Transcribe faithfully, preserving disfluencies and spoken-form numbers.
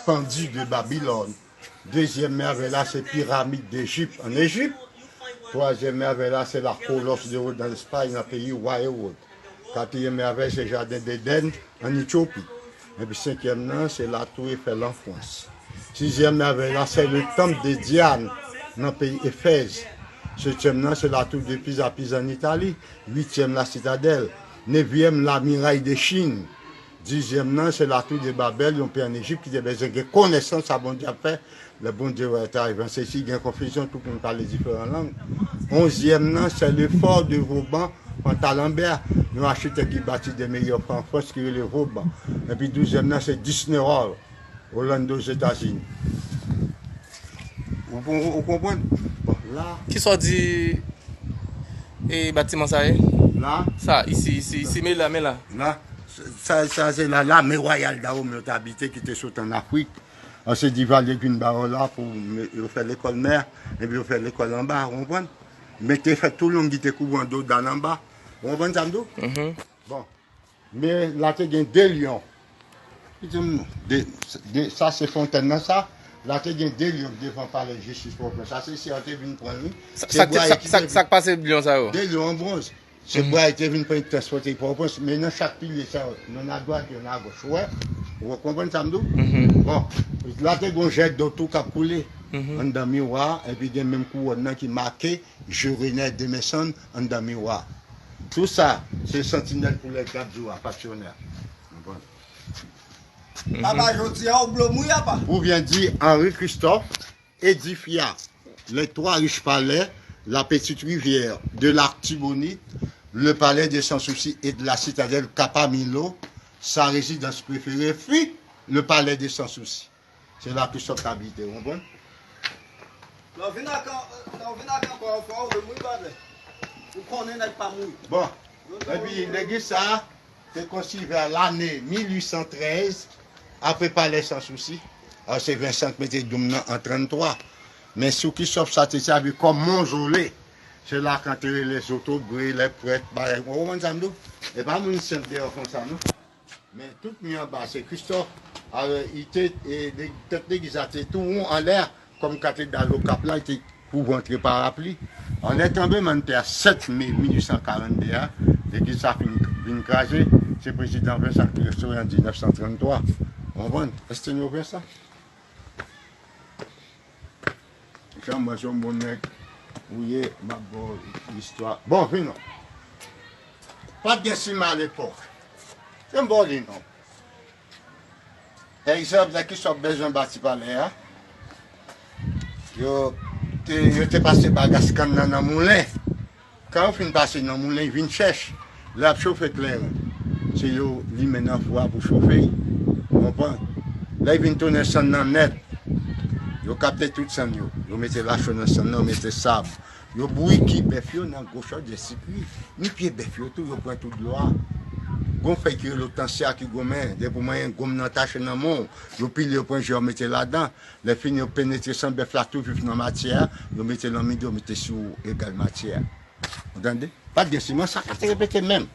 Pandye de Babilòn. Dezyèm mèvèy la, se piramid Dejip, ann Ejip. Twazyèm mèvèy la, se la Kolos de Rod, ann Espay, nan peyi wa Ewòd. Katriyèm mèvèy, se jaden Edenn, ann Etyopi. Epi senkyèm nan, se latou Efèl, an Frans. Sizyèm mèvèy la, se le tanp de Dyan, nan peyi Efèz. Setyèm nan, se latou de Piza, Piza, ann Itali. Uityèm, la Sitadèl. Nevyèm, la miray de Chin. Dizyèm nan, se latou de Babèl, yon peyi ann Ejip ki te bezwen gen konesans sa Bondye ap fè. Lè Bondye wè ta rive an sesi, gen konfizyon, tout moun pale diferan lang. Onzyèm nan, se le fò de Voban, Pantalanbè, yon achitèk ki bati de meyè fò an Frans ki rele Voban. Epi douzyèm nan, se Disney World, Orlando, Ozetazini. Ou, ou, ou konprann? Bon, la. Kisa w di, e, batiman sa ye? La? Sa, isi, isi, isi, men la, men la. La, sa, sa se la, lame wayal Dawòm yo t abite ki te sot ann Afrik. An se Divalye ki vin ba yo la pou me-, yo fè lekòl mè, epi yo fè lekòl anba, ou konprann? Mete fè tou long ki te kouvri an do dal anba. Ou konprann sa m di w? Mhm. Bon. Men la te gen de lyon. Ki te m-, de, de, sa se fontèn nan sa. La te gen de lyon devan palè jistis Pòtoprens. Sa se si yo te vin pran l, wi. Sa, se sa, bwa sa, ki sa, te sa k pase lyon sa yo? De lyon an bwonz. Se bwa yo te vin pran transpòte Pòtoprens. Men nan chak pilye sa yo, yonn adwat, yonn agoch. Ou wè? Ou konprann sa m di w? Mhm. Bon. La te gen yon jèt dlo tou k ap koule anndan miwa a, epi gen menm kouwòn nan ki make Je renais de mes cendres anndan miwa. Tou sa, se santinèl pou lè k ap di w a, pasyonè. Konprann? Papa, jodi a, ou blo mouye, apa? Pour bien dire, Henri Christophe édifia les trois riches palais, la Petite Rivière, de l'Artibonite, le palais de Sans Souci et de la citadelle Capamillo. Sa résidence préférée fut le palais de Sans Souci. Se la Christophe t abite, ou konprann? Lè w vin ak, lè w vin ak ankò yon fwa, ou vle mouri, brother. Ou konnen nèg pa mouri. Bon. Epi legliz sa a te konstwi vè lane mil uit san trèz, apre palè Sans Souci. Alò, se Vincent k mete doum nan an tranntwa. Men sou Christophe sa te sèvi kòm mozole. Se la k antere lèzotobre, lèprèt, bagay. Ou konprann sa m di w? E pa moun senp deyò konsa, non. Men tout mi anba se Christophe. Alò, li te, e, le-, tèt legliz la te tou won anlè a, kòm katedral Okap la, li te kouvri antre parapli. Anlè tranblemanntè a sèt me mil uit san karannde a, legliz sa fin, vin kraze. Se prezidan Vincent ki restore an diznèf san tranntwa. Ou konprann? Èske nou wè sa? Jan mwen se yon bon nèg ou ye, m ap ba w istwa. Bon, vin non. Pa t gen siman alepòk. Se m ba w li non. Egzanp, lè Christophe bezwen bati palè a, yo te, yo te pase bagas kann nan nan moulen. Kan yo fin pase nan moulen, li vin chèch. Lè y ap chofe kleren, se yo limen nan fou a pou chofe l. Ou konprann? Lè l vin tounen sann nan nèt, yo kapte tout sann yo. Yo mete lacho nan sann nan, yo mete sab. Yo bouyi ki bèf yo nan gwo chòdyè sikri. Ni pye bèf yo tou, yo pran tout dlo a. Gon fèy ki rele otansiya ki goumen. Depi w manyen gonm nan tache nan men w, yo pile, yo pran je, yo mete ladan. Lè fini, yo penetre san bèf la tou vif nan matyè a, yo mete l an mitan, yo mete sou egal matyè a. Ou tande? Pa t gen siman, sa ka te repete menm.